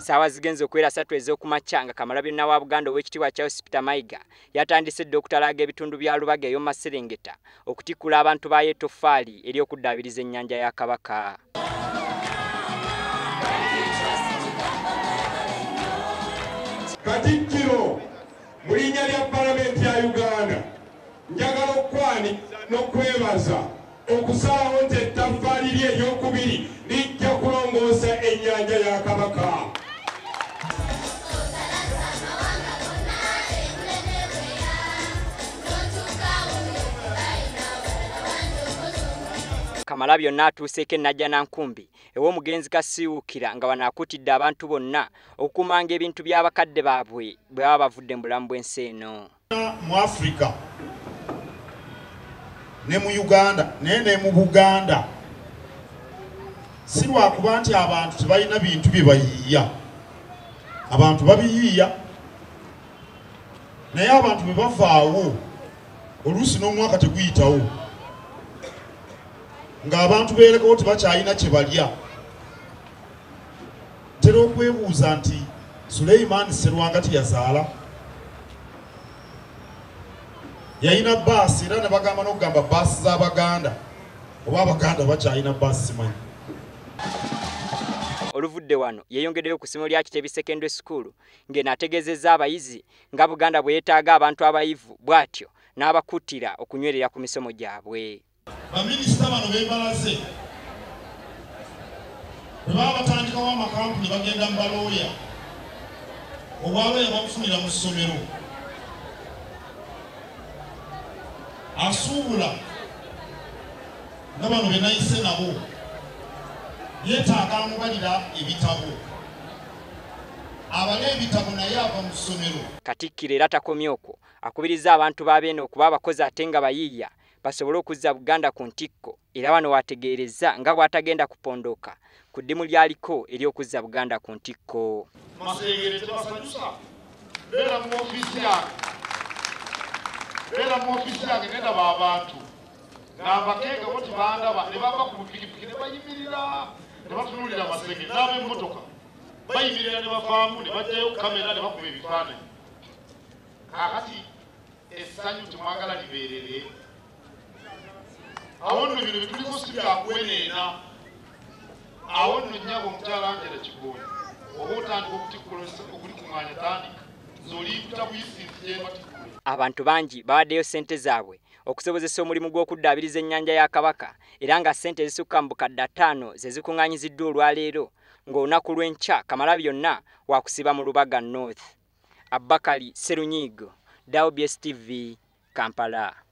Saawa zigenze okuwera 3 ez'okumakya nga Kamalabyonna wa Buganda ow'ekitiibwa Charles Peter Mayiga yatandise dda okutalaaga ebitundu bya Lubaga ey'omu Maserengeta okutikkula abantu baayo ettoffaali ery'okuddaabiriza ennyanja ya Kabaka. Katikkiro mu linnya lya Palamenti ya Uganda njagala okwaniriza n'okwebaza okusalawo nti ettaffaali lye eryokubiri lijja kulongoosa ennyanja ya Kabaka. Kamalabyonna atuuseeko e Najjanankumbi ew'omugenzi Kasiwukira nga wano akutidde abantu bonna okukuumanga ebintu by'abakadde baabwe bwe baba bavudde mu bulamu bw'ensi eno. Mu Africa ne mu Uganda naye ne mu Buganda si lwakuba nti abantu tebalina bintu bye bayiiya, abantu babiyiiya, naye abantu bwe bavaawo oluusi n'omwaka teguyitawo ng'abantu beerekawo tebakyalina kye balya. Ntera okwebuuza nti Suleiman Serwanga teyazaala, yalina baasi era ne bagamba n'okugamba baasi z'Abaganda oba Abaganda bakyalina baasi simanyi. Oluvudde wano yeeyongeddeyo ku ssomero lya Kitebi Secondary School ng'eno ategeezezza abayizi nga Buganda bwe yeetaaga abantu abayivu bw'atyo n'abakuttira okunywerera ku misomo gyabwe. Baminisita bano beebalaze bwe baba batandikawo amakampuni bagenda mu balooya, obwalooya babufunira mu ssomero. Asuubula nga bano be nayise nabo yeetaaga amubalira ebitabo, abala ebitabo naye ava mu ssomero. Katikkiro era takomye okwo, akubiriza abantu ba Beene okuba abakozi ate nga bayiiya basobole okuzza Buganda ku ntikko, era wano wategeerezza nga bw'atagenda kupondoka ku ddimu lyaliko ery'okuzza Buganda ku ntikko. Masengere tebasanyusa, beera mu ofiisi yange, beera mu ofiisi yange nendaba abantu ng'abakenga bo tebandaba ne bava ku bupikipiki ne bayimirira ne batunuulira Masengere n'ab'emmotoka bayimirira ne bavaamu ne baggyayo kamera ne bakuba ebifaananyi. Kaakati essanyu temwagala libeerere. Awo nno bino bituliko si byakweneena. Awo nno nnyabo omukyala Angela Kigoonyi oba otandika okutikkula okulikuŋŋaanya tandika nze oliyita buyisi nzije mbatikkule. Abantu bangi bawaddeyo ssente zaabwe okusobozesa omulimu gw'okuddaabiriza ennyanja ya Kabaka era nga ssente ezisukka mu bukadde 5 ze zikuŋŋaanyiziddwa olwaleero ng'olunaku lw'enkya Kamalabyonna wakusiba mu Lubaga North. Abakali Serunyigo, WBS TV, Kampala.